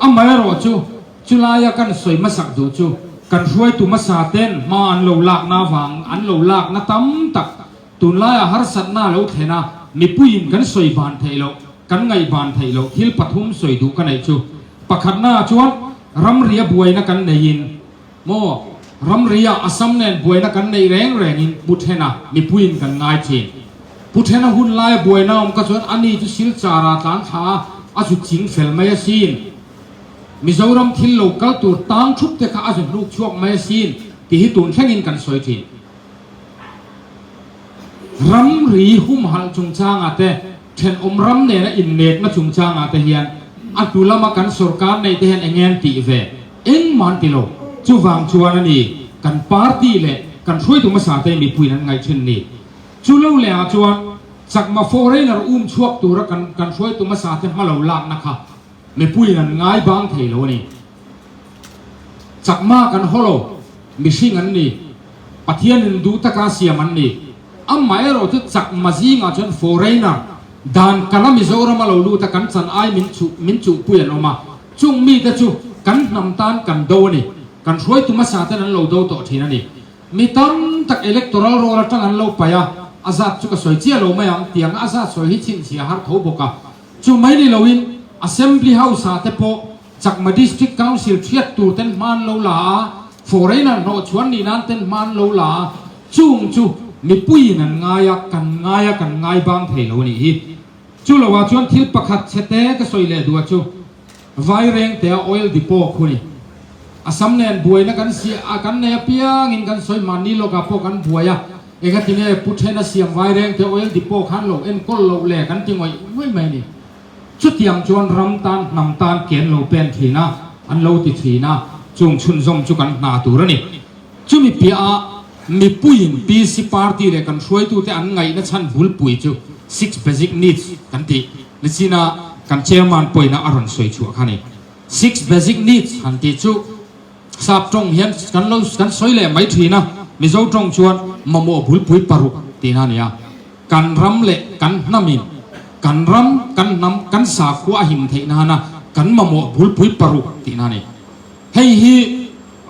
Amaherawhchu, chulaia kan sawi hmasak duh chu kan hruaitu hmasa ten hma an lo lakna avang an lo lakna tam tak tunlaiah harsatna a lo thlen a, mipuiin kan sawi ban theih loh, kan ngaih ban theih loh thil pathum sawi duh ka neih chu. Pakhatnaah chuan ramria buaina kan neiin, Maw, ramria Assam nen buaina kan neih reng rengin Pu Thena mipuiin kan ngai thin. Pu Thena hun laia buaina awm ka chuan ani chu Silchara tlan thla a, a zu ching fel mai asin. Mizoram thil lo kal tur tang thup te kha a zu hnuk chhuak mai asin tih hi tun thlengin kan sawi thin. Ramri humhalh chungchangah te, thenawm ram nena innekna chungchangah te hian a hnu lama kan sorkar neih te hian eng nge an tih ve? Engmah an ti lo. Chuvang chuan a ni, kan party leh kan hruaitu hmasa te mipuiin an ngaih thin ni. Chu lo leh ah chuan Chakma foreigner um chhuak tura kan kan hruaitu hmasa te hma lo lakna kha mipuiin an ngai bang thei lo a ni. Chakma kan haw lo, mihring an ni, Pathianin duh taka siam an ni. Amaherawh chu Chakma zingah chuan foreigner dan kala Mizorama lo lut a kan chan ai min chuh min chuhpui an awm a. Chung mite chu kan hnam tan kan do a ni. Kan hruaitu hmasa ten an lo do tawh thin a ni. Mi tam tak electoral roll atang an lo paih a, a zat chu ka sawi chiah lo mai ang, tiang a zat sawi hi chhinchhiah a har tho bawk a. Chu mai ni loin Assembly House ah te pawh Chakma District Council thiat tur ten hma an lo la a, foreigner hnawhchhuan nih nan ten hma an lo la a, chung chu mipuiin an ngai a, kan ngai a, kan ngai bang thei lo a nih hi. Chu lo ah chuan thil pakhat chhe te ka sawi leh duh a chu Vaireng te a oil depot khu ni. Assam nen buaina kan siah a kan nei apiangin kan sawi mahni lawkah pawh kan buai a, engatinge Pu Thena siam Vaireng te oil depot khan lo enkawl loh le kan ti ngawih ngawih mai a ni. Chutiang chuan ram tan hnam tan ke an lo pen thin a, an lo ti thin a, chung chhunzawm chu kan hna tur a ni. Chumi piahah mipuiin PC party leh kan hruaitute an ngaihna chhan bulpui chu Six Basic Needs kan tih nichina kan chairman pawina a rawn sawi chhuah kha a ni. Six Basic Needs han tih chu sap tawng hian kan lo kan sawi leh mai thin a, Mizo tawng chuan mamawh bulpui paruk tihna a ni a. Kan ram leh kan hnamin kan ram, kan hnam, kan sakhua a him theih nana kan mamawh bulpui paruk tihna a ni. Hei hi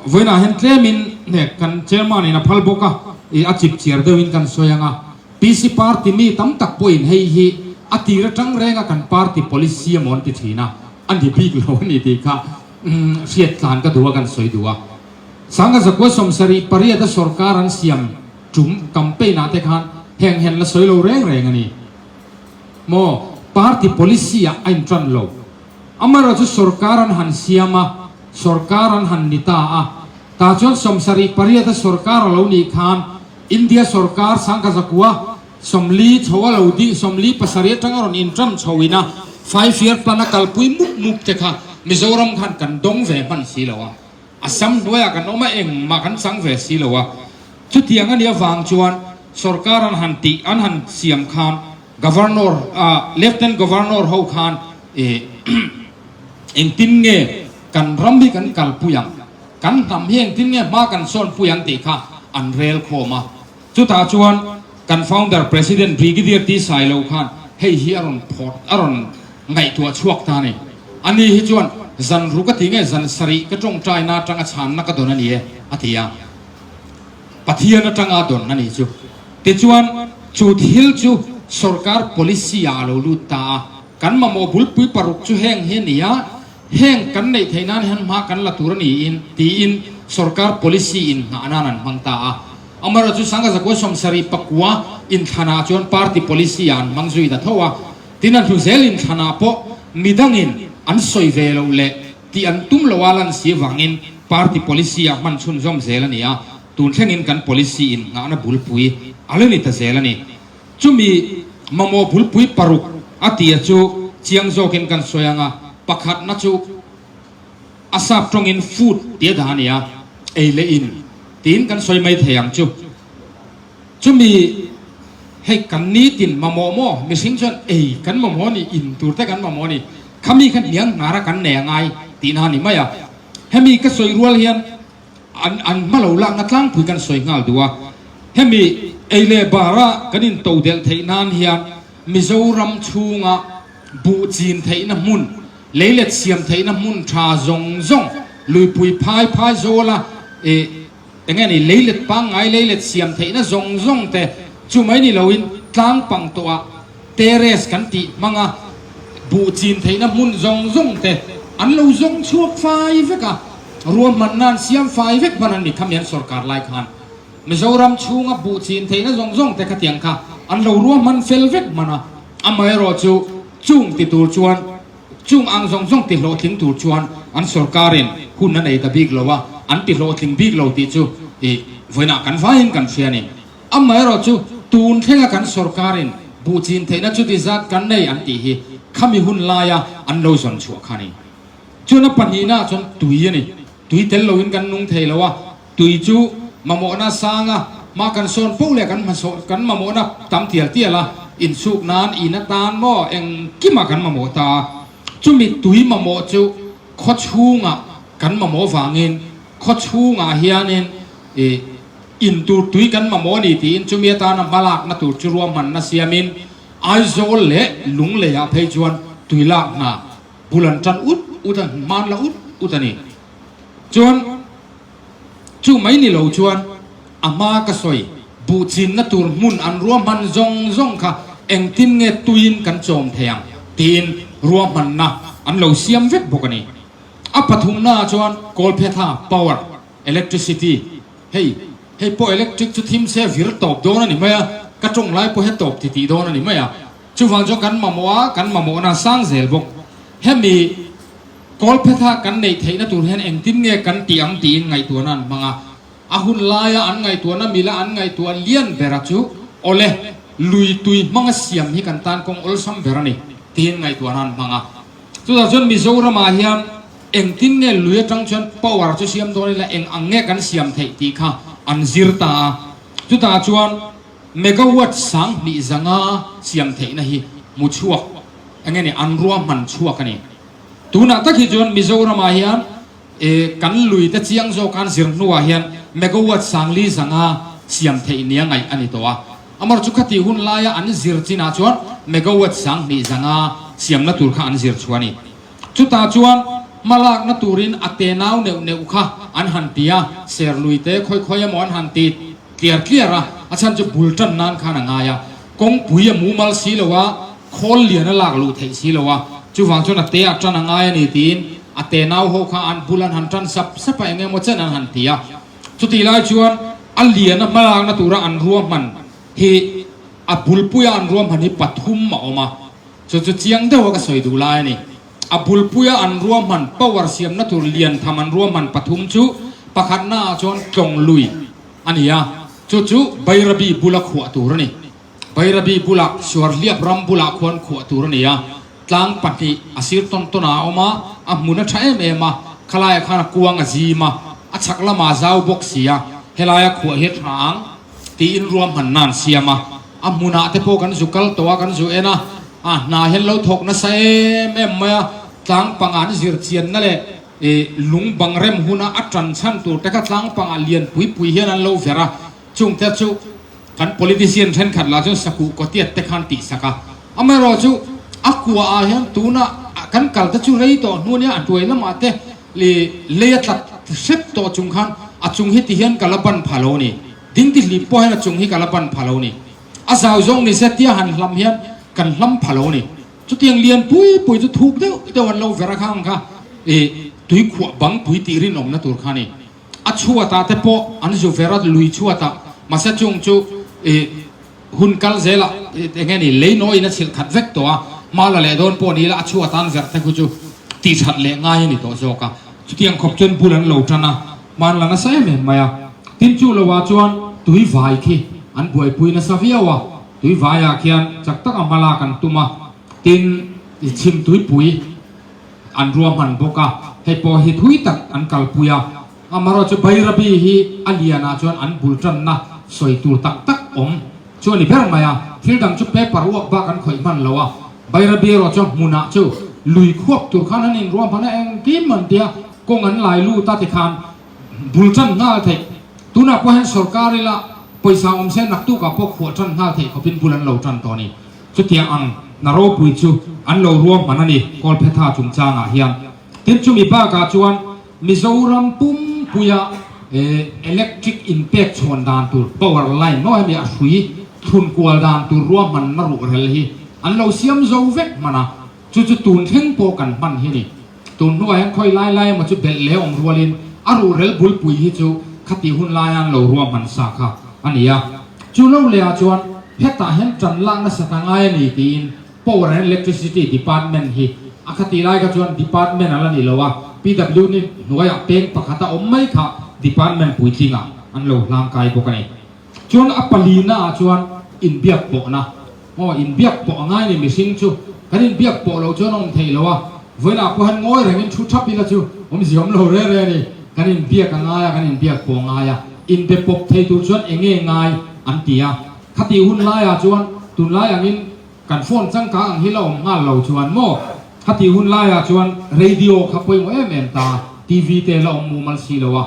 vawiinah hian tlemin hnek kan chairman in a phal bawk a, ih a chip chiar deuhin kan sawi ang a. PC party mi tam tak pawhin hei hi a tir atang reng a kan party policy emaw an ti thin a, a ni bik lo a ni tih kha hriat tlan ka duh a kan sawi duh a. Sangha zakua 78 a sorkar an siam tum campaign ah te khan heng hian la sawi lo reng reng a ni maw? Party policy ah a intan lo. Amaherawhchu sorkar an han siam a, sorkar an han ni ta a, tah chuan 78 a sorkar a lo nih khan India sorkar 1040 chho a lo dih, 47 atanga rawn inṭan chho ina five year plan a kalpui mup mup te kha Mizoram khan kan dawng ve hman si lo a, Assam hnuaiah kan awm a, engmah kan chang ve si lo a. Chutiang a nih avang chuan sorkar an han tih, an han siam khan Governor, Lieutenant Governor ho khan engtin nge kan ram hi kan kalpui ang, kan hnam hi engtin nge hma kan sawnpui ang tih kha an rel khawm a. Chutah chuan kan Founder President Brigadier T Sailo khan hei hi a rawn phawrh, a rawn ngaihtuah chhuak ta a ni. Ani hi chuan zan ruk a ti nge zan sarih ka tawngtaina atanga chhanna ka dawn a ni e a ti a. Pathian atanga a dawn a ni chu. Tichuan, chu thil chu sorkar policy ah a lo lut ta a, kan mamawh bulpui paruk chu heng hi a ni a, heng kan neih theih nan hian hma kan la tur a niin tiin sorkar policy in nghah nan an hmang ta a. Amaherawhchu 1979 inthlanah chuan party policy ah an hmang zui ta tho a, tin a hnu zel inthlanah pawh midangin an sawi ve loh leh tih an tum lo a lan si vangin party policy ah hman chhunzawm zel a ni a. Tun thlengin kan policy in nghahna bulpui a lo ni ta zel a ni. Chumi mamawh bulpui paruk a tia chu chiang zawkin kan sawi ang a, pakhatna chu a sap tawngin food tia dah a ni a, ei leh in tiin kan sawi mai thei ang chu. Chumi hei kan nitin mamawh maw mihring chuan ei kan mamawh a ni, in tur te kan mamawh a ni, khami kha hniang hnara kan nei a ngai tihna a ni mai a. Hemi ka sawi rual hian An an hma lo lakna tlangpui kan sawi nghal duh a, hemi ei leh bara kan intodelh theih nan hian Mizoram chhunga buh chin theihna hmun. Leilet siam theihna hmun tha zawng zawng luipui phai phai zawla ih enge ni leilet pangngai leilet siam theihna zawng zawng te chu mai ni loin tlang pang tawhah terrace kan tih hmanga buh chin theihna hmun zawng zawng te an lo zawng chhuak fai vek a, ruahmanna an siam fai vek hman an ni khami an sorkar lai khan Mizoram chhunga buh chin theihna zawng zawng te khatiang kha an lo ruahman fel vek hman a, amaherawh chu chung ti tur chuan Chung ang zawng zawng ti hlawhtling tur chuan an sorkarin hun a nei ta bik lo a, an ti hlawhtling bik lo tih chu i vawiinah kan vaiin kan hria a ni. Amaherawh chu tun thlenga kan sorkarin buhchin theihna chuti zat kan nei an tih hi khami hun laia an lo zawn chhuah kha a ni. Chuan a pahnihnaah chuan tui a ni. Tui tel loin kan nung thei lo a, tui chu mamawhna sanga hma kan sawn poh leh kan hmasawn kan mamawhna tam tial tial a, insuk nan in atan maw engkimah kan mamawh ta a, chumi tui mamawh chu khaw chhungah kan mamawh vangin khaw chhungah hianin ih in tur tui kan mamawh a ni tiin chumi atana hmalakna tur chu ruahmanna siamin Aizawl leh Lungleiah phei chuan tui lak hna bul an tan ut ut a, hman la ut ut a ni. Chuan chu mai ni lo chuan a hma ka sawi buh chinna tur hmun an ruahman zawng zawng kha engtin nge tuiin kan chawm thei ang tiin ruahmanna an lo siam vek bawk a ni. A pathumnaah chuan kawlphetha, power, electricity, hei hei pawh electric chu thim se vir tawp dawn a ni mai a, ka tawng lai pawh he tawp ti tih dawn a ni mai a. Chuvang chuan kan mamawh a, kan mamawhna a sang zel bawk. Hemi Kawlphetha kan neih theihna tur hian engtin nge kan tih ang tiin ngaihtuahna an hmang a. A hun laia an ngaihtuahna mila an ngaihtuah lian bera chu awle, lui tui hmanga siam hi kan tan kawng awlsam ber a ni tiin ngaihtuahna an hmang a. Chutah chuan Mizoramah hian engtin nge lui atang chuan power chu siam dawn ila eng ang nge kan siam theih tih kha an zir ta a. Chutah chuan Megawatt 2000 siam theihna hi hmu chhuak eng nge ni an ruahman chhuak a ni. Tunah tak hi chuan Mizoramah hian kan lui te chiang zawk an zir hnuah hian megawatt 4,500 siam theih nia ngaih a ni tawh a. Amaherawhchu chu khati hun laia an zir chinah chuan megawatt 2500 siamna tur kha an zir chhuah a ni. Chutah chuan hmalakna turin a tenau neuh neuh kha an han ti a, serlui te khawi khawi emaw an han ti. Tliar tliar a, a chhan chu bul tan nan khan a ngai a, kawngpui a mumal si lo a, khawl lian a lak luh theih si lo a, chuvang chuan a te ah tan a ngai a ni tiin a te nau ho kha an bul an han tan sap sap a, eng emaw chen an han ti a. Chutih lai chuan a lian a hmalakna tura an ruahman hi a bulpuia an ruahman hi pathum a awm a, chu chu chiang deuha ka sawi duh lai a ni. A bulpuia an ruahman power siamna tur lian tham an ruahman pathum chu pakhatna ah chuan tlawng lui, A ni a, chu chu Bairabi bula khuah tur a ni. Bairabi bula Suarhliap ram bulah khuan khuah tur a ni a, tlang pahnih a sir tawn tawn ah a awm a, a hmun a tha em em a, khalaiah khan a kuang a zim a, a chhak lamah a zau bawk si a, helaia khuah hi a tha ang tiin ruahmanna an siam a, a hmunah te pawh kan zu kal tawh a, kan zu en a, a hna hian lo thawk nasa em em mai a, tlang pangah an zir chianna leh I lung bang rem huna a tan chhan tur te kha tlang pangah lian pui pui hian an lo ver a, chung te chu kan politician thenkhat lah chuan sakuh kawtiat te khan tih sak a. Amaherawh chu a kua ah hian tuna kan kal te chu rei tawh hnu nia a hnuai lamah te lei a tlat hrep tawh chung khan a chung hi ti hian ka la ban pha lo a ni. Ding ti hlip pawh hian a chung hi ka la ban pha lo a ni. A zau zawng ni se tia han hlam hian kan hlam pha lo a ni. Chutiang lian pui pui chu thuk deuh deuh an lo ver a khang kha i tui khuah bang pui tih rinawmna tur kha a ni. A chhuatah te pawh an zu ver a, lui chhuatah mahse chung chu i hun kal zelah eng nge ni lei nawiin a chhilh khat vek tawh a, hma la leh dawn pawh ni ila a chhuatah an verh te khu chu tih that leh ngai a ni tawh zawk a. Chutiang khawp chuan bul an lo tan a, hma an la nasa em em mai a. Tin chu loah chuan tui vai khi an buaipui nasa viau a. Tui vaiah khian chak taka hma lak an tum a, tin i chhim tuipui an ruahman bawk a, hei pawh hi thui tak an kalpui a, amaherawhchu chu Bairabi hi a lianah chuan an bul tanna sawi tur tak tak awm chu a ni ber mai a, thil dang chu paper uak bak an khawih hman lo a, Bairabi erawh chuan hmunah chu lui khuap tur khan an inruahman a, engkim an tia kawng an lai lut a tikhan bul tan nghal theih. Tunah pawh hian sorkar ila pawisa awm se naktukah pawh khuah tan nghal theih khawpin bul an lo tan tawh a ni. Chutiang ang. hna ropui chu an lo ruahman a ni Kawlphetha chungchangah hian. Tin, chumi bakah chuan Mizoram pumpuia electric inpek chhawn dan tur power line maw hemi a hrui thlun kual dan tur ruahmanna ruhrel hi an lo siam zo vek hman a, chu chu tun thleng pawh kan hman hi ni. Tun hnuah hian khawi lai lai emaw chu belh leh awm rualin a ruhrel bulpui hi chu khati hun laia an lo ruahman sa kha a ni a. Chu lo lehah chuan hetah hian tan lak nasat a ngai a ni tiin Power and Electricity Department hi a khati lai kha chuan Department a la ni lo a, PW ni hnuaiah peng pakhat a awm mai kha Department puitlingah an lo hlangkai bawk a ni. Chuan a palina ah chuan inbiak pawhna, aw inbiak pawh a ngai ni mihring chu kan inbiak pawh loh chuan a awm theih lo a, vawiinah pawh hian ngawi rengin thu thap ila chu awmzia awm lo re re a ni, kan inbiak a ngai a, kan inbiak pawh a ngai a, inbe pawp thei tur chuan eng nge ngai an ti a, khatih hun laiah chuan tunlai angin kan phone changkang ang hi la awm nghal lo chuan maw, khatih hun laiah chuan radio kha pawimawh em em ta, TV te la awm mumal si lo a.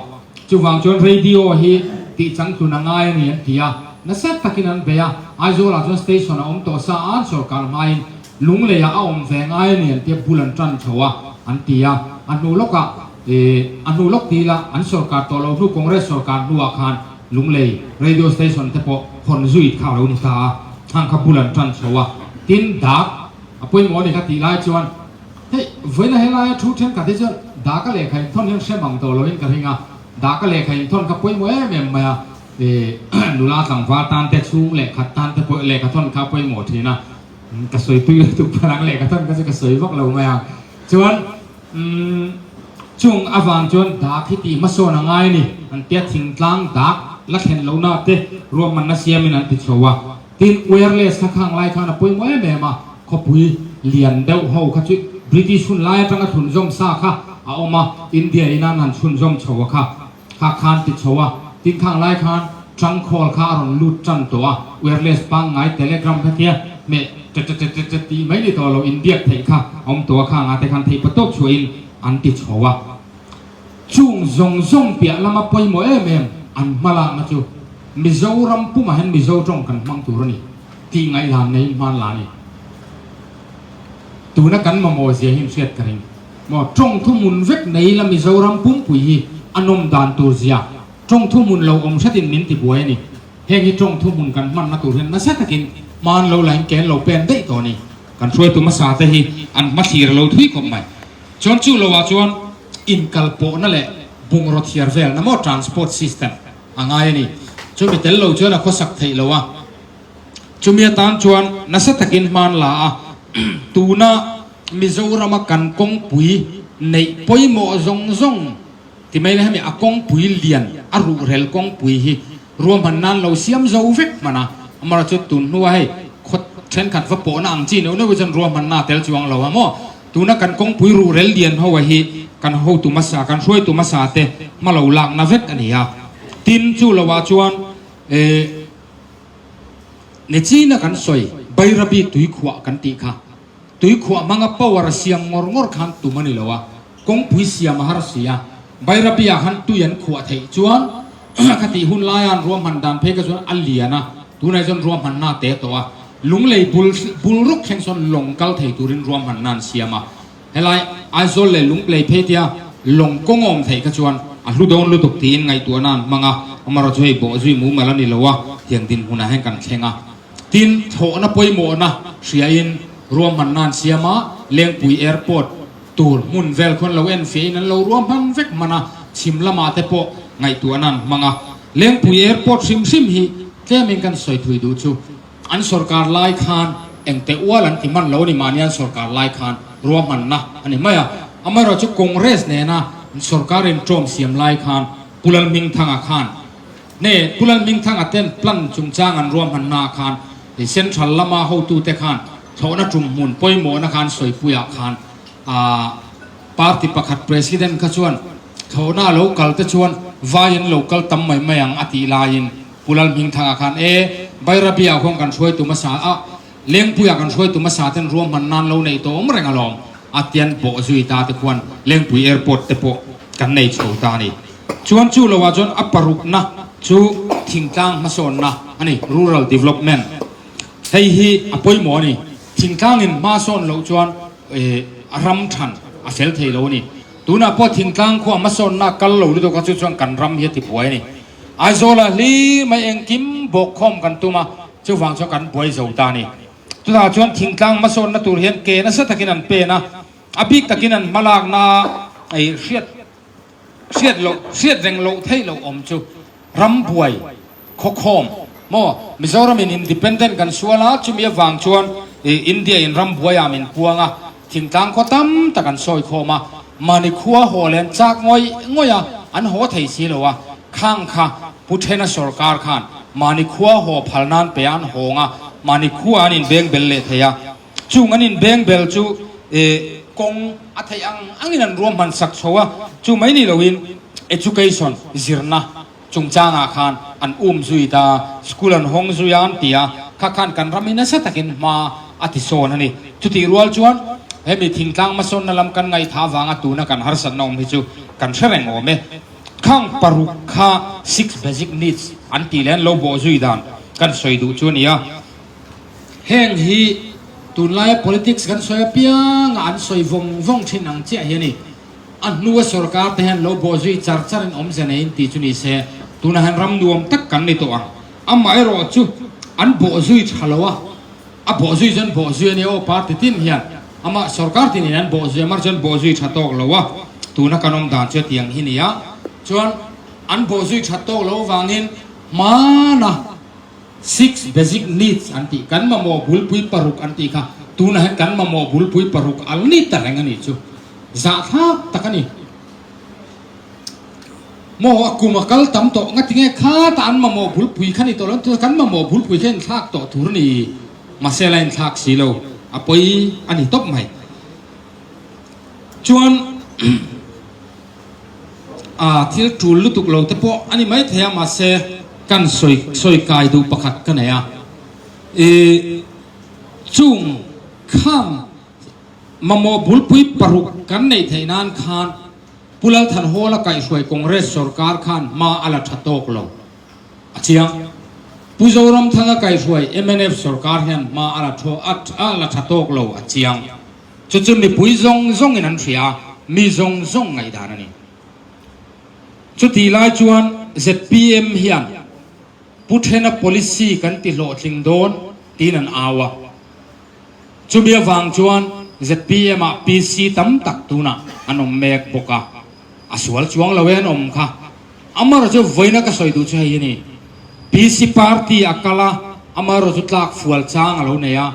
Chuvang chuan radio hi tih changtlun a ngai a ni an ti a, nasa takin an bei a, Aizawlah chuan station a awm tawh sa a, an sawrkar hmain Lungleiah a awm ve ngai a ni an tia bul an tan chho a an ti a, a hnu lawkah ih a hnu lawk ti ila an sawrkar tawh lo hnu Congress sawrkar hnuah khan Lunglei radio station te pawh hawn zui kha a lo ni ta a, hang kha bul an tan chho a, tin dak a pawimawh a ni kha tih lai chuan Hei, vawiina helaia thu thenkhat hi chuan Daka lehkha inthawn hian hrem ang tawh loin ka ring a, Daka lehkha inthawn kha pawimawh em em mai a, ih nula tlangval tan te chhung lehkhat tan te pawh lehkha thawn kha pawimawh thin a, ka sawi tui lo tuk phalh ang lehkha thawn kha chu ka sawi vak lo mai ang. Chuan umm chung avang chuan dak hi tih hmasawn a ngai a ni, an tia thingtlang dak la thlen lohna te ruahmanna siamin an ti chho a. Tin, wireless kha khang lai khan a pawimawh em em a, khawpui lian deuh ho kha chu British hun lai atanga thlunzawm sa kha a awm a, India in an han chhunzawm chho a kha kha khan ti chho a, tin khang lai khan trangkhawl kha a rawn lut tan tawh a, wireless pangngai telegram kha tia hmeh tet tet tet tet tih mai ni tawh lo inbiak theih kha a awm tawh a, khang ah te khan theih patawp chhuahin an ti chho a. Chung zawng zawng piah lama pawimawh em em an hma lakna chu Mizoram pumah hian Mizo tawng kan hmang tur a ni tih ngaihlan neiin hman la a ni. Tuna kan mamawh zia hi hriat ka ring. Maw tawng thuhmun vek nei ila Mizoram pumpui hi a nawm dan tur zia tawng thuhmun lo awm hretin min ti buai a ni. Heng hi tawng thuhmun kan hmanna tur hian nasa takin hman lo lahin ken lo pen daih tawh a ni. Kan hruaitu hmasa te hi an hmathlir a lo thui khawp mai. Chuan chu loah chuan inkalpawhna leh bungraw thiar velna maw transport system a ngai a ni. Chumi tel lo chuan a khawsak theih lo a, chumi atan chuan nasa takin hman la a, tuna Mizorama kan kawngpui neih pawimawh zawng zawng ti mai la hemi a kawngpui lian a ruhrel kawngpui hi ruahman nan lo siam zo vek hman a, amaherawhchu tun hnua hei khaw thenkhat va pawhna ang chi neuh neuh hi chuan ruahmanna a tel chuang lo a maw. Tuna kan kawngpui ruhrel lian ho a hi kan hotu hmasa, kan hruaitu hmasa te hma lo lakna vek a ni a. Tin, chu loah chuan eh Nechina kan sawi Bairabi tuikhuah kan tih kha, tuikhuah hmanga power a siam ngawr ngawr khan tum a ni lo a, kawngpui siam a har si a. Bairabi ah khan tui an khuah theih chuan khatih hun laia an ruahman dan phei kha chuan a lian a, tunah chuan ruahmanna a te tawh a, lunglei bul bul rawk thleng sawn lawng kal thei turin ruahmanna an siam a, helai Aizawl leh Lunglei phei tia lawng kawng a awm theih kha chuan a hlu dawn lutuk tiin ngaihtuahna an hmang a, amaherawhchu chu hei bawhzui mumal a ni lo a, tiang dinhmunah hian kan thleng a. Tin, thlawhna pawimawhna hriain ruahmanna an siam a, Lengpui Airport, Tur hmun vel khuan lo en fiahin an lo ruahman vek hman a, chhim lamah te pawh ngaihtuahna an hmang a. Lengpui Airport hrim hrim hi tlemin kan sawi thui duh chu an sorkar lai khan engte ual an ti hman lo a ni, mahni an sorkar lai khan ruahmanna a ni mai a. Amaherawhchu Congress nena an sorkar inṭawm siam lai khan Pu Lalhmingthanga khan ne Pu Lalhmingthanga ten plan chungchang an ruahmannaah khan Central lama hotute khan Thlawhna tum hmun pawimawhna khan sawipuiah khan aah party pakhat president kha chuan thlawhna a lo kal te chuan vai an lo kal tam mai mai ang a tih laiin Pu Lalhmingthanga khan e Bairabi-ah khuan kan hruaitu hmasa a Lengpuiah kan hruaitu hmasa ten ruahman nan lo neih tawh awm reng alawm a tian bawh zui ta te khuan Lengpui airport te pawh kan nei chho ta a ni. Chuan chu loah chuan a parukna chu thingtlang hmasawnna a ni, rural development. Hei hi a pawimawh a ni. Thingtlangin hma sawn loh chuan ram than a fel thei lo a ni. Tunah pawh thingtlang khua hmasawnna kal lo lutuk a chu chuan kan ram hi a ti buai a ni. Aizawlah hlir mai engkim bawkkhawm kan tum a, chuvang chuan kan buai zo ta a ni. Chutah chuan thingtlang hmasawnna tur hian ke nasa takin an pen a, a bik takin an hmalakna ei hriat hriat loh hriat reng loh theih loh awm chu ram buai khawkhawm maw Mizoram in independent kan sual a, chumi avang chuan India in ram buai ah min puang a, thingtlang khaw tam tak an sawi khawm a, mahni khua haw len chak ngawih ngawih a, an haw thei si lo a, khang kha Pu Thena sawrkar khan mahni khua haw phal nan pe a an hawng a, mahni khua an inbeng bel leh thei a, chung an inbeng bel chu kawng a theih ang angin an ruahman sak chho a, chu mai ni loin education zirna chungchangah khan an um zui ta, school an hawng zui a an ti a, kha khan kan ram hi nasa takin hma a ti sawn a ni. Chutih rual chuan hemi thingtlang hmasawnna lam kan ngaihthah avanga tuna kan harsatna awm hi chu kan hre reng awm e. Khang paruk kha six basic needs an tih leh an lo bawh zui dan kan sawi duh chu a ni a. Heng hi tunlaia politics kan sawi apianga an sawi vawng vawng thin ang chiah hi a ni. A hnua sorkar te hian lo bawh zui char char in awmze neiin tih chu ni se, tunah hian ram nuam tak kan ni tawh ang. Amaherawh chu an bawh zui tha lo a, a bawh zui chuan bawh zui a nia aw party tin hian amah sorkar tin in an bawh zui a, mar chuan bawh zui tha tawk lo a, tuna kan awm dan chu tiang hi ni a, chuan an bawh zui tha tawk lo vangin hmana Six basic needs an tih, kan mamawh bulpui paruk an tih kha tunah hian kan mamawh bulpui paruk al ni ta reng a nih chu. Zahthlak tak a ni. Maw a kum a kal tam tawh nga tinge kha ta an mamawh bulpui kha ni tawh lo kan mamawh bulpui kha inthlak tawh tur a ni. Mahse la inthlak si lo a pawi a ni tawp mai. Chuan a thil tul lutuk lo te pawh a ni mai thei a mahse kan sawi sawi kai duh pakhat ka nei a. I chung khang Mamawh bulpui paruk kan neih theih nan khan Pu Lalthanhawla kaihhruai Congress sorkar khan hma a la tha tawk lo a chiang. Pu Zoramthanga kaihhruai mnf sorkar hian hma a la thaw a la tha tawk lo a chiang. Chu chu mipui zawng zawngin an hria a, mi zawng zawng ngaihdan a ni. Chutih lai chuan zpm hian Pu Thena policy kan ti hlawhtling dawn tiin an au a. Chumi avang chuan zpm ah PC tam tak tunah an awm mek bawk a, a sual chuang lo e an awm kha. Amaherawh chu vawiina ka sawi duh chu hei hi a ni, PC party a kal a, amaherawh chu tlak fual chang a lo nei a,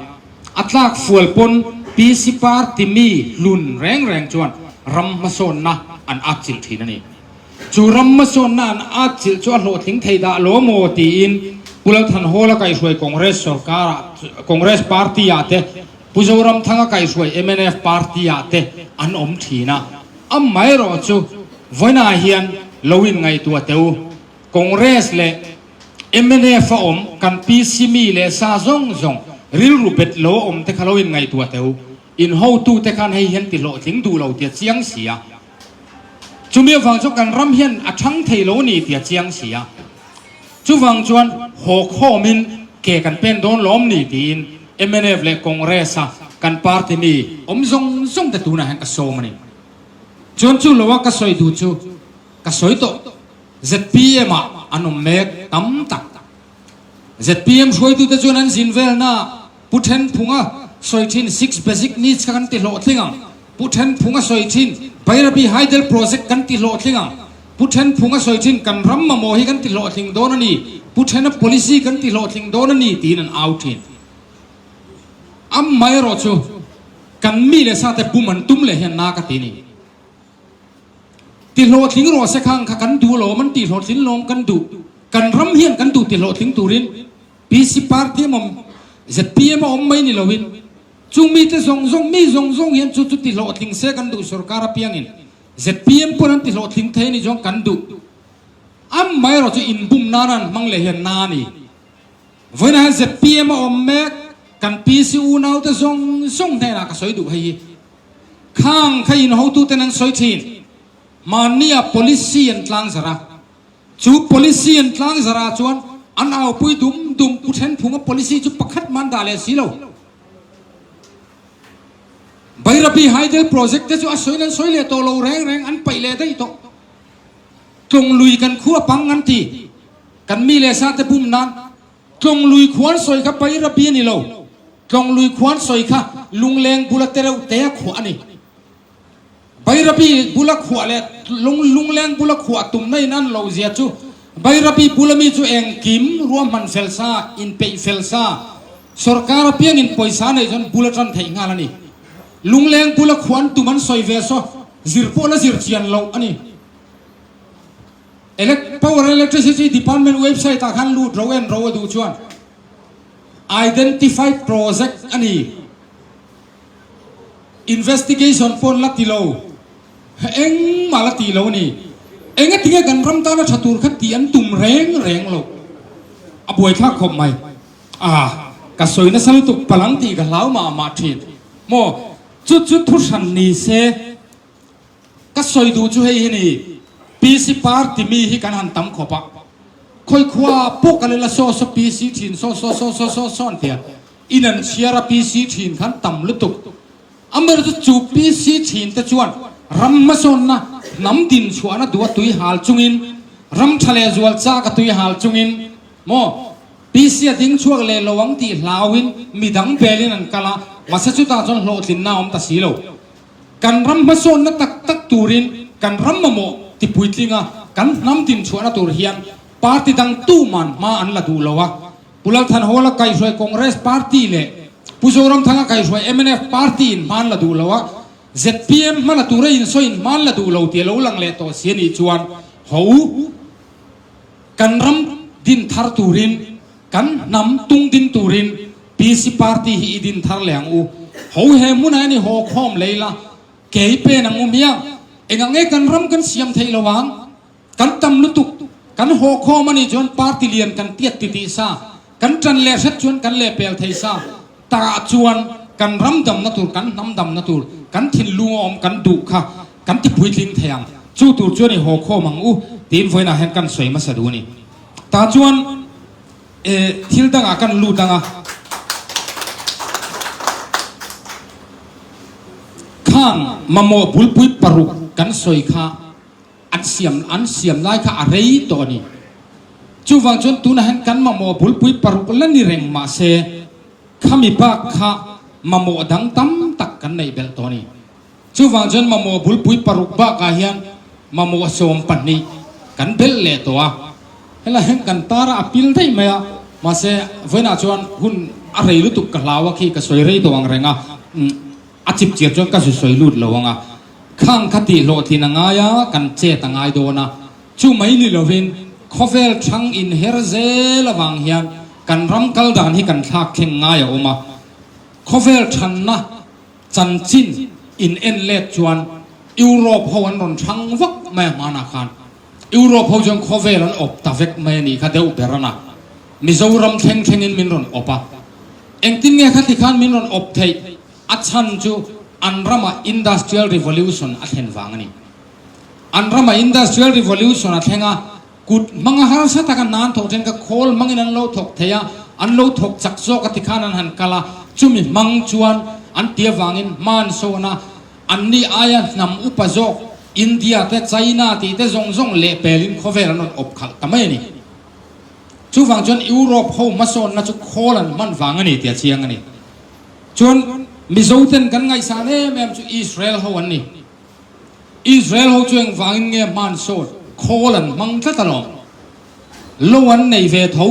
a tlak fual pawn PC party mi hlun reng reng chuan ram hmasawnna an atchilh thin a ni. Chu ram hmasawnna an atchilh chu a hlawhtling thei dah lo maw tiin Pu Lalthanhawla kaihhruai Congress sorkarah Congress party ah te, Pu Zoramthanga kaihhruai mnf party ah te an awm thin a. Amaherawh chu vawiinah hian lo inngaihtuah teh u. Congress leh mnf a awm kan PC mi leh sa zawng zawng rilru bet lo a awm te kha lo inngaihtuah teh u. In hotute khan hei hian ti hlawhtling duh lo tia chiang si a. Chumi avang chuan kan ram hian a thang thei lo ni tih a chiang si a. Chuvang chuan haw khawmin ke kan pen dawn lawm ni tiin mnf leh Congress a kan party mi awm zawng zawng te tunah hian ka sawm a ni. Chuan chu loa ka sawi duh chu ka sawi tawh. Zpm ah an awm mek tam tak. Zpm hruaitute chuan an zin velna Pu Thenphunga sawi thin six basic needs kha kan ti hlawhtling ang. Pu Thenphunga sawi thin Bairabi Hydel Project kan ti hlawhtling ang. Pu Thenphunga sawi thin kan ram mamawh hi kan ti hlawhtling dawn a ni, Pu Thena policy kan ti hlawhtling dawn a ni tiin an au thin. Amaherawh chu kan mi leh sate bum an tum leh hian na ka ti ni. Ti hlawhtling rawh se khang kha kan duh lawm an tih hlawhtlin lawm kan duh. Kan ram hian kan duh ti hlawhtling turin PC party a awm, zpm a awm mai ni loin chung mite zawng zawng, mi zawng zawng hian chu chu ti hlawhtling se kan duh sorkar apiangin zpm pawn an ti hlawhtling thei a nih chuan kan duh. Amaherawh chu inbum nana an hmang leh hian na a ni. Vawiinah hian zpm a awm mek, kan PC unaute zawng zawng hnenah ka sawi duh hei hi. Khang kha in hotuten an sawi thin. Mahnia policy an tlangzarh a. Chu policy an tlangzarh ah chuan an aupui dum dum pu Thenphunga policy chu pakhat man dah leh si lo. Bairabi Hydel Project te chu a sawiin an sawi leh tawh lo reng reng, an paih leh daih tawh. Tlawng lui kan khu a pang an ti. Kan mi leh sa te bum nan Tlawng lui khuan sawi kha Bairabi a ni lo. Tlawng lui khuan sawi kha Lungleng bula tereuh te a khuah a ni. Bairabi bula khuah leh Lungleng bula khuah tumna in an loh zia chu Bairabi bula mi chu engkim ruahman fel sa, inpeih fel sa, sorkar apiangin pawisa neih chuan bula tan theih nghal a ni. Lungleng bula khuan tum an sawi ve saw zir pawh la zir chian loh a ni. Elec Power Electricity Department website ah khan lut ro en ro a duh chuan Identified Project a ni. Investigation pawh an la ti lo, engmah la ti lo a ni. Engatinge kan ram tana tha tur kha tih an tum reng reng lo. A buaithlak khawp mai. Ah, ka sawi nasa lutuk palang tih ka hlau mah mah thin. Maw, chu chu thu hran ni se, ka sawi duh chu hei hi ni, PC party mi hi kan han tam khawp a, khawi khua pawh ka lela saw saw PC thin saw saw saw saw saw saw an ti a. In an chhiar a PC thin khan tam lutuk. Amaherawhchu chu PC thin te chuan ram hmasawnna hnam din chhuahna duh a tui hal chungin, ram tha leh zual chak a tui hal chungin maw PC a ding chhuak leh lo ang tih hlauin midang belin an kal a, mahse chutah chuan hlawhtlinna a awm ta si lo. Kan ram hmasawnna tak tak turin kan ram mamawh ti puitlinga kan hnam din chhuahna tur hian party dang tuman hma an la duh lo a, Pu Lalthanhawla kaihhruai Congress Party leh Pu Zoramthanga kaihhruai mnf Party in hman la duh lo a, zpm hma la tura insawiin hman la duh lo tih a lo lang leh tawh si a nih chuan ho u, kan ram din thar turin, kan hnam tung din turin PC Party hi i din thar leh ang u. Ho he hmunah hian i haw khawm lei la, kei pen ang u miang, engah nge kan ram kan siam theih lo ang? Kan tam lutuk, kan haw khawm a nih chuan party lian kan tiat ti tih sa, kan ṭan leh hret chuan kan leh pel thei sa, tah chuan kan ram damna tur, kan hnam damna tur, kan thinlung a awm kan duh kha kan ti puitling thei ang. Chu tur chuan i haw khawm ang u tiin vawiinah hian kan sawi hmasa duh a ni. Tah chuan thil dangah kan lut ang a. Khang mamawh bulpui paruk kan sawi kha An siam an siam lai kha a rei tawh a ni. Chuvang chuan tunah hian kan mamawh bulpui paruk la ni reng mahse khami bak kha mamawh dang tam tak kan neih belh tawh a ni. Chuvang chuan mamawh bulpui paruk bakah hian mamawh 12 kan belh leh tawh a. Helai hian kan tar a a pil daih mai a, mahse vawiinah chuan hun a rei lutuk ka hlau a khi ka sawi rei tawh ang reng a. A chip chiar chuan ka zu sawi lut lo ang a, khang kha tih hlawhtlin a ngai a, kan chet a ngai dawn a. Chu mai ni lovin khawvel thang inher zel avang hian kan ram kal dan hi kan thlak thleng ngai a awm a. Khawvel thanna chanchin in en let chuan Europe ho an rawn thang vak mai a hmanah khan. Europe ho chuan khawvel an awp ta vek mai a nih kha deuh ber a na. Mizoram thleng thlengin min rawn awp a. Engtin nge khati khan min rawn awp theih? A chhan chu an ramah Industrial Revolution a thlen vang a ni. An ramah Industrial Revolution a thleng a, kut hmanga harsa taka hna an thawk then kha khawl hmangin an lo thawk thei a, an lo thawk chak zawk a ti khan an han kal a, chumi hmang chuan an ti avangin hma an sawn a, anni aia hnam upa zawk India te, China tih te zawng zawng lehpelin khawvel an rawn awp khalh ta mai a ni. Chuvang chuan Europe ho hmasawnna chu khawl an hman vang a ni tih a chiang a ni. Chuan Mizo ten kan ngaihsan em em chu Israel ho an ni. Israel ho chu engvangin nge hman sawn khawl an hmang tlat alawm. Lo an nei ve tho.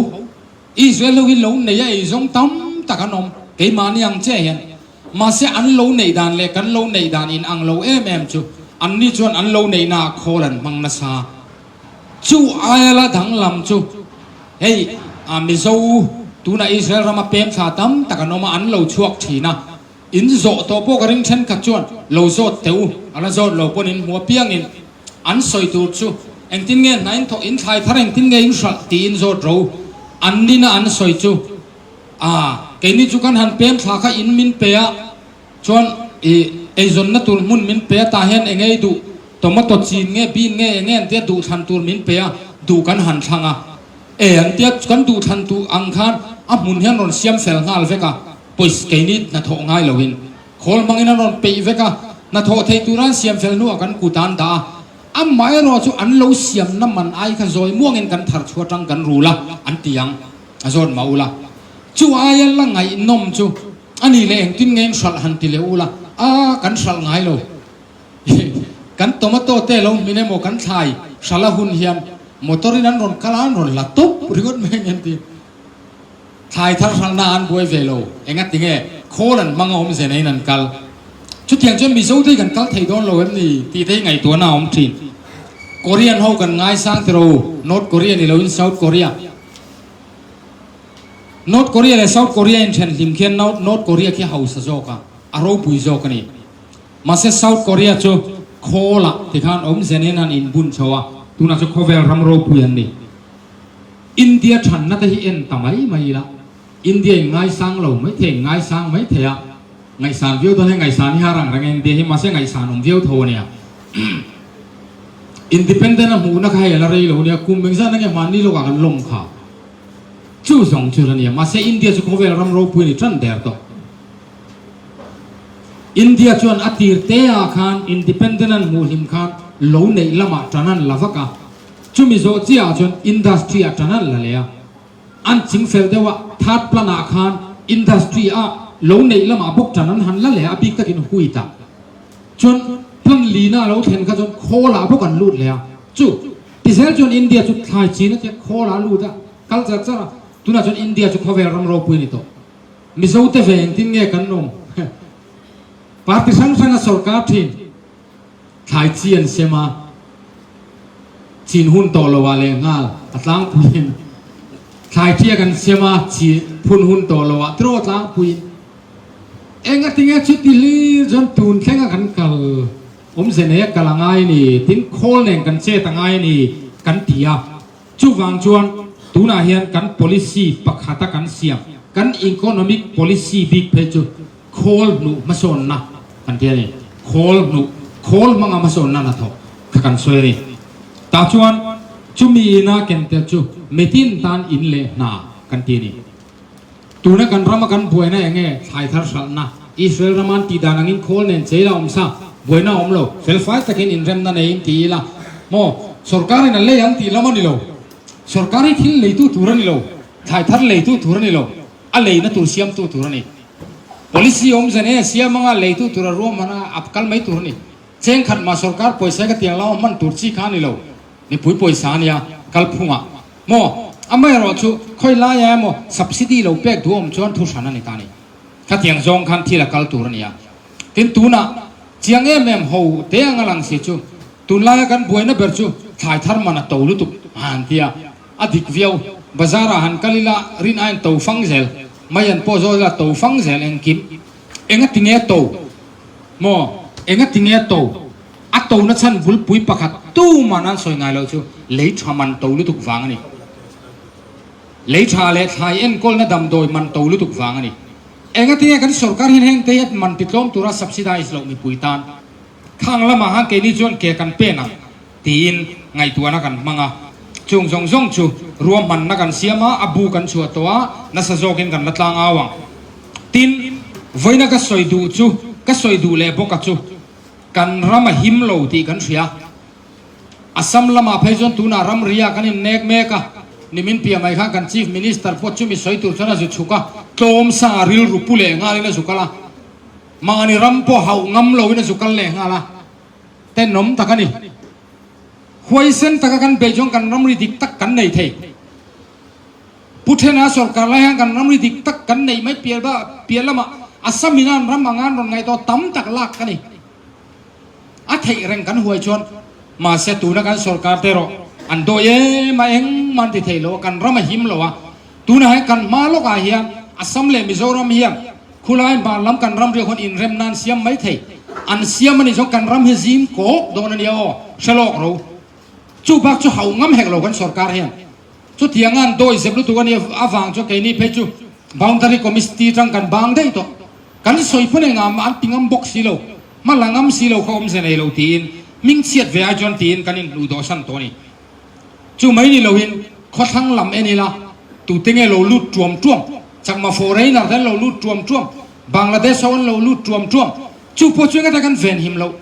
Israel ho hi lo nei a eizawng tam tak an awm keimahni ang chiah hian. Mahse an lo neih dan leh kan lo neih dan in ang lo em em chu anni chuan an lo neihna ah khawl an hmang nasa. Chu aia la danglam chu hei a Mizo tuna Israel rama pem thla tam tak an awm a, an lo chhuak thin a, in zawh tawh pawh ka ring thenkhat chuan lo zawt teh u, a la zawt lo pawn in hmu apiangin an sawi tur chu engtin nge hna in thawk, in thlai thar engtin nge in hralh tiin zawt ro, an nina an sawi chu a keini chu kan han pem thla kha in min pe a, Chuan i eizawnna tur hmun min pe a, tah hian eng ei duh, tomato chin nge, bean nge, eng nge an tia duhthlan tur min pe a, duh kan han thlang a. E an tia kan duhthlan tur ang khan a hmun hian rawn siam fel nghal vek a, pawisa keini hnathawh ngai loin. Khawl hmangin an rawn peih vek a, hnathawh theih tura an siam fel hnuah kan kut a an dah a. Amaherawh chu an lo siamna man ai kha zawi muangin kan thar chhuah atang kan rul a, an ti ang, a zawt mah ula. Chu aia la ngaihnawm chu a ni leh engtin nge in hralh han ti leh ula, a kan hralh ngai lo. Kan tomato te lo hmin emaw kan thlai hralh a hun hian motor in an rawn kal a, an rawn la tawp ringawt mai ang an ti. Thlai thar hralhna an buai ve lo, engati nge khawl an hmang a awm zen aiin an kal. Chutiang chuan Mizo te hi kan kal thei dawn lo em ni tih te hi ngaihtuahna a awm thin. Korean ho kan ngaisang tiraw u, North Korea ni loin South Korea. North Korea leh South Korea inthen hlim khian North Korea khi hausa zawk a, a ropui zawk a ni. Mahse South Korea chu khawlah tikhan awm zenin an inbun chho a, tunah chu khawvel ram ropui an ni. India thanna te hi en ta mai mai ila, India in ngaisang lo mai thei, in ngaisang mai thei a, ngaihsan viau dawn hian ngaihsan hi har ang reng a, India hi mahse ngaihsan awm viau tho a nia. Independent a hmuhna kha hei a la rei lo nia, kum engzat enge hmanni lawkah kan lawm kha. Chu zawng chu la nia, mahse India chu khawvel ram ropui a ni tan der tawh. India chuan a tir te ah khan independent an hmuh hlim khan lo neih lamah tan an la vak a, Chumi zawh chiah ah chuan industry ah tan an la leh a, an ching fel deuh a, third plan ah khan industry ah lo neih lamah bawk tan an han la leh a, a bik takin wheat ah chuan plan lina a lo thlen kha chuan khawl ah bawk an lut leh a, chu tizel chuan India chu thlai chin a tia khawl ah a lut a, kal char char a, tunah chuan India chu khawvel ram ropui a ni tawh. Mizo te ve engtin nge kan awm? Party hrang hrang a sawrkar thin. Thlai chi an sem a, chin hun tawh lo ah leh nghal a tlangpuiin thlai thiak an sem a, chi phun hun tawh lo ah tiraw tlangpuiin eng a tinge chuti hlir chuan tun thleng a kan kal awmze nei a kal a ngai a ni, tin khawl nen kan chet a ngai a ni kan ti a, chuvang chuan tunah hian kan policy pakhat a kan siam kan economic policy bik phei chu Khawl hnuh hmasawnna kan ti a ni. Khawl hnuh, khawl hmanga hmasawnna hnathawk kha kan sawi a ni. Tah chuan chumi ina ken tel chu mitin tan in leh hna kan ti a ni. Tuna kan rama kan buaina eng nge thlai thar hralhna, Israel rama an tih dan angin khawl nen cheila awm sa, buaina a awm lo, felfai takin inremna neiin ti ila maw, sorkarin a lei ang tih lam a ni lo. Sorkar hi thil leitu tur a ni lo, thlai thar leitu tur a ni lo, a leina tur siamtu tur a ni. Policy awmze nei a siam anga leitu tur a ruahman a, a kal mai tur a ni. Cheng khat mah sorkar pawisa ka tiang lama hman tur chi kha a ni lo. Mipui pawisa a nia, kalphungah. Maw? Amaherawh chu khawi laia emaw subsidy lo pek duh awm chuan thu hran a ni ta a ni. Khatiang zawng khan thil a kal tur a ni a. Tin, tunah chiang em em ho te anga lang si chu tunlaia kan buaina ber chu thlai thar man a to lutuk a han ti a. A dik viau. Bazar ah han kal ila rin aiin to fang zel. Mai an pawh zawt ila to fang zel engkim. Enga tinge to? Maw? Enga tinge to? A to na chhan bulpui pakhat tuman an sawi ngai loh chu lei tha man to lutuk vang a ni. Lei tha leh thlai enkawlna damdawi man to lutuk vang a ni. Enga tinge kan sorkar hian heng te hi a man titlawm tura subsidize loh mipui tan? Khang lamah khan keini chuan ke kan pen ang. Tiin ngaihtuahna kan hmang a, chung zawng zawng chu ruahmanna kan siam a, a bu kan chhuah tawh a, nasa zawkin kan la tlang au ang. Tin, vawiina ka sawi duh chu, ka sawi duh leh bawk a chu, kan ram a him lo tih kan hria. Assam lamah phei chuan tunah ramria kan innek mek a, nimin piah mai khan kan Chief Minister pawh chumi sawi tur chuan a zu chhuk a, tlawm sanga rilru pu leh nghalin a zu kal a, mahni ram pawh hauh ngam loin a zu kal leh nghal a. Tenawm tak a ni. Huaisen taka kan beih chuan kan ramri dik tak kan nei thei. Pu Thena sorkar lai hian kan ramri dik tak kan neih mai pial ba piah lamah Assam in an ram anga an rawn ngaihtuah tam tak lak ka ni. A theih reng kan huai chuan mahse tuna kan sorkar te erawh an dawi em a engmah an ti thei lo a, kan ram a him lo a. Tunah hian kan hma lawkah hian Assam leh Mizoram hian Khulai hmar lam kan ram riak hawn inrem nan siam mai thei. An siam a nih chuan kan ram hi zim kawk dawn a nia aw, hre lawk ro. Chu bak chu hauh ngam hek lo kan sorkar hian. Chutianga an dawi zep lutuk a nia avang chuan keini phei chu Boundary Committee tang kan bang daih tawh. Kan sawi pawn engah mah an ti ngam bawk si lo, hma la ngam si lo kha awmze nei lo tiin hmingchhiat ve ai chuan tiin kan inhnuh dawhsan tawh a ni. Chu mai ni loin khawthlang lam en ila tute nge lo lut tuam tuam, chakma foreigner te an lo lut tuam tuam. Bangladesh ho an lo lut tuam tuam. Chu pawh chu engati kan ven him loh.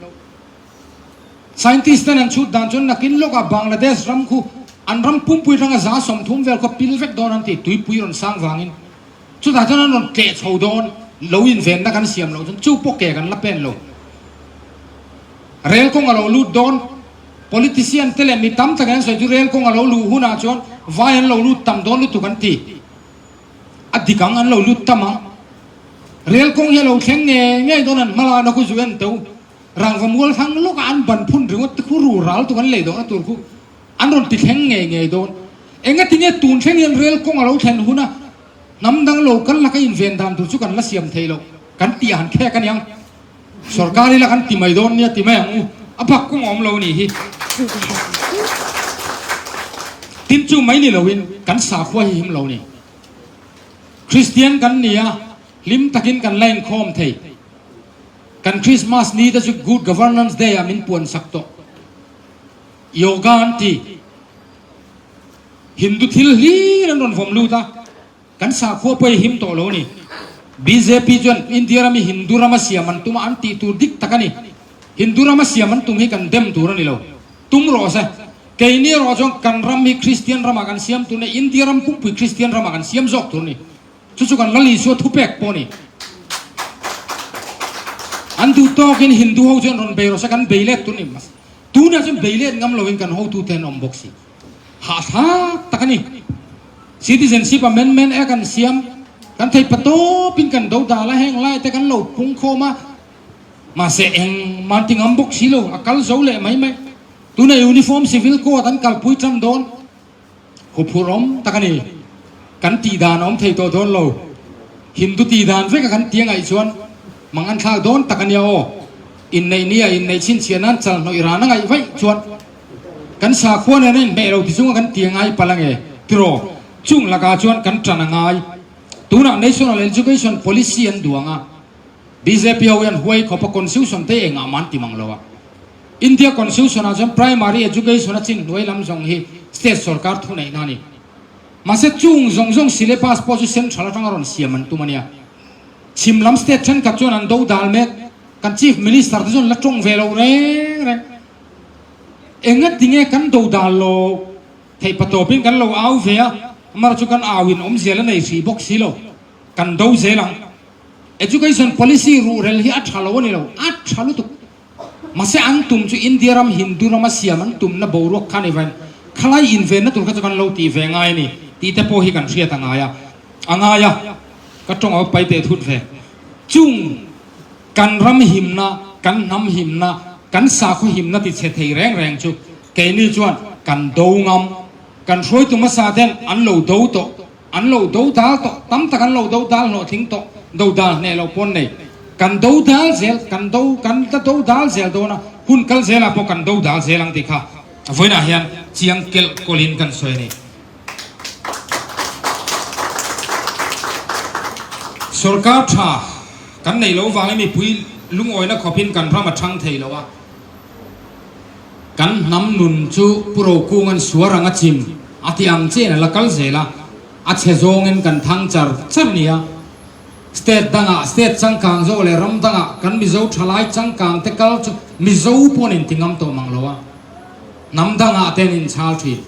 Scientist ten an chhut dan chuan nakin lawkah Bangladesh ram khu an ram pumpui atanga 30% vel khaw pil vek dawn an ti, tuipui rawn sang vangin. Chutah chuan an rawn tleh chho dawn, lo invenna kan siam loh chuan chu pawh ke kan la pen lo. Rel kawng a lo lut dawn, politician te leh mi tam takin an sawi chu rel kawng a lo luh hunah chuan vai an lo lut tam dawn lutuk an ti. A dik ang an lo lut tam ang. Rel kawng hi a lo thleng ngei ngei dawn an hmala na khu zu en teu. Rangva mual thlang lawkah an ban phun ringawt te khu ru ral tuk an lei dawhna tur khu an rawn ti thleng ngei ngei dawn. Engatinge tun thleng hian rel kawng a lo thlen huna hnam dang lo kal laka inven dan tur chu kan la siam thei lo kan tih han khek aniang. Sorkar ila kan ti mai dawn nia ti mai ang u. A bak kawng a awm lo nih hi. Tin chu mai ni loin kan sakhua hi him lo ni. Kristian kan ni a, hlim takin kan la inkhawm thei. Kan Christmas ni te chu Good Governance Day ah min puan sak tawh. Yoga an ti. Hindu thil hlir an rawn vawm lut a, kan sakhua pawh hi him tawh lo a ni. Bjp chuan India ram hi Hindu rama siam an tum a, an tih tur dik tak a ni. Hindu rama siam an tum hi kan dem tur a ni lo. Tum rawh se. Keini erawh chuan kan ram hi Kristian ramah kan siam tur a ni, India ram pumpui Kristian ramah kan siam zawk tur a ni. Chu chu kan Lal Isua thupek pawh a ni. An duh tawkin Hindu ho chuan rawn bei rawh se kan bei let tur a ni. Tunah chuan bei let ngam loin kan hotute an awm bawk si. Hahthlak tak a ni. Citizenship Amendment Act an siam, kan thei patawpin kan do dal a, heng lai te kan lo pung khawm a, mahse engmah an ti ngam bawk si lo, a kal zo leh mai mai. Tuna Uniform Civil Code an kalpui tan dawn. Huphurh awm tak a ni. Kan tih dan a awm thei tawh dawn lo. Hindu tih dan veka kan ti angaih chuan mang an thlak dawn tak a nia aw. Inneih nia inneih chhinchhiah nan chal hnawih ran a ngaih vaih chuan kan sakhua nen a inhmeh lo ti chunga kan ti angai palh ange tiraw? Chung lakah chuan kan tan a ngai. Tunah National Education Policy an duang a, bjp ho hian huai khawpa constitution te engah mah an ti mang lo a. India Constitution ah chuan Primary Education a chin hnuai lam zawng hi State sorkar thuneihna a ni. Mahse chung zawng zawng syllabus pawh chu Central atanga rawn siam an tum a nia. Chhim lam state thenkhat chuan an do dal mek. Kan Chief Minister te chuan la tawng ve lo reng reng. Engatinge kan do dal lo theih patawpin kan lo au ve a, amar chu kan au in awmzia la nei hrih bawk si lo. Kan do zel ang. Education Policy ruhrel hi a tha lo a ni lo, a tha lutuk. Mahse an tum chu India ram Hindu rama siam an tumna boruak kha ni vain khalai invenna tur kha chu kan lo tih ve ngai a ni tih te pawh hi kan hriat a ngai a, a ngai a, ka tawng a pai teh thut ve. Chung kan ram himna, kan hnam himna, kan sakhaw himna ti chhe thei reng reng chu keini chuan kan do ngam, kan hruaitu hmasa ten an lo do tawh. An lo do dal tawh, tam tak an lo do dal hlawh thing tawh, do dal hneh loh pawn nei. Kan do dal zel, kan do, kan la do dal zel dawn a, hun kal zelah pawh kan do dal zel ang tih kha vawiinah hian chiang kelh kawlhin kan sawi a ni. Sorkar tha kan neih loh vangin mipui lungawina khawpin kan ram a thang thei lo a. Kan hnam nun chu Pu Rokunga'n suar ang a chim a ti ang chiahin a la kal zel a, a chhe zawngin kan thang char char nia. State dangah, state changkang zawk leh ram dangah kan Mizo thalai changkang te kal chu Mizo pawh an inti ngam tawh mang lo a, hnam dangah te an inchhal thin.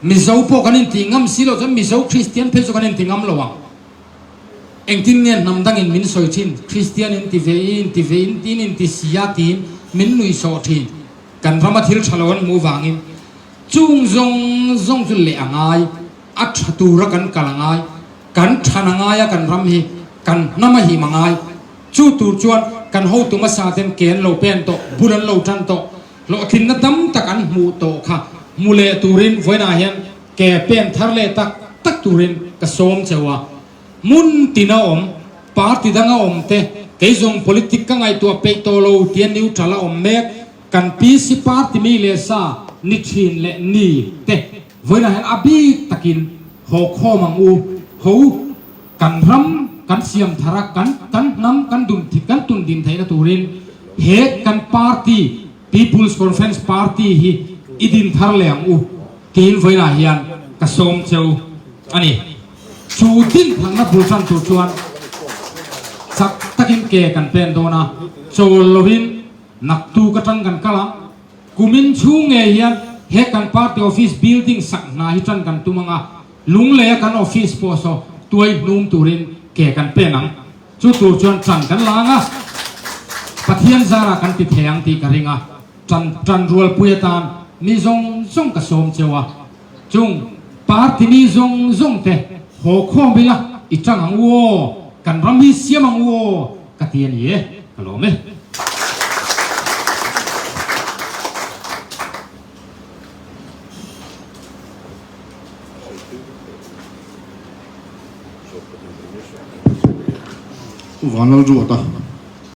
Mizo pawh kan inti ngam si lo chuan Mizo Kristian phei chu kan inti ngam lo ang. Engtin nge hnam dangin min sawi thin, Kristian in ti ve i, in ti ve in tin in ti si a tiin min nuih sawh thin. Kan rama thil tha lo an hmuh vangin chung zawng zawng chu leh a ngai, a tha tura kan kal a ngai, kan than a ngai a kan ram hi kan hnam a him a ngai. Chu tur chuan kan hotu hmasa ten ke an lo pen tawh, bul an lo tan tawh, hlawhtlinna tam tak an hmuh tawh kha hmu leh turin vawiinah hian Ke pen thar leh tak tak turin ka sawm cheu a, hmun tina awm, party danga awm te, kei zawng politic ka ngaihtuah peih tawh lo tia neutral a awm mek, kan PC party mi leh sa ni thin leh ni te vawiinah hian a bik takin haw khawm ang u, ho kan ram kan siam thar a, kan kan hnam kan dun kan tun din theihna turin he kan party People's Conference Party hi i din thar leh ang u. Tiin vawiinah hian ka sawm cheu a ni. Chu din thanna bul tan tur chuan Chak takin ke kan pen dawn a, chawl lovin naktuk atang kan kal ang. Kumin chhung ngei hian he kan party office building sak hna hi tan kan tum ang a, Lungleia kan office pawh saw tuai hnum turin ke kan pen ang. Chu tur chuan tan kan la ang a, Pathian zarah kan ti thei ang tih ka ring a, tan tan rualpui atan mi zawng zawng ka sawm cheu a, chung party mi zawng zawng te haw khawm ila i tang ang u aw, kan ram hi siam ang u aw ka ti a ni e, ka lawm e. Vanlalruata.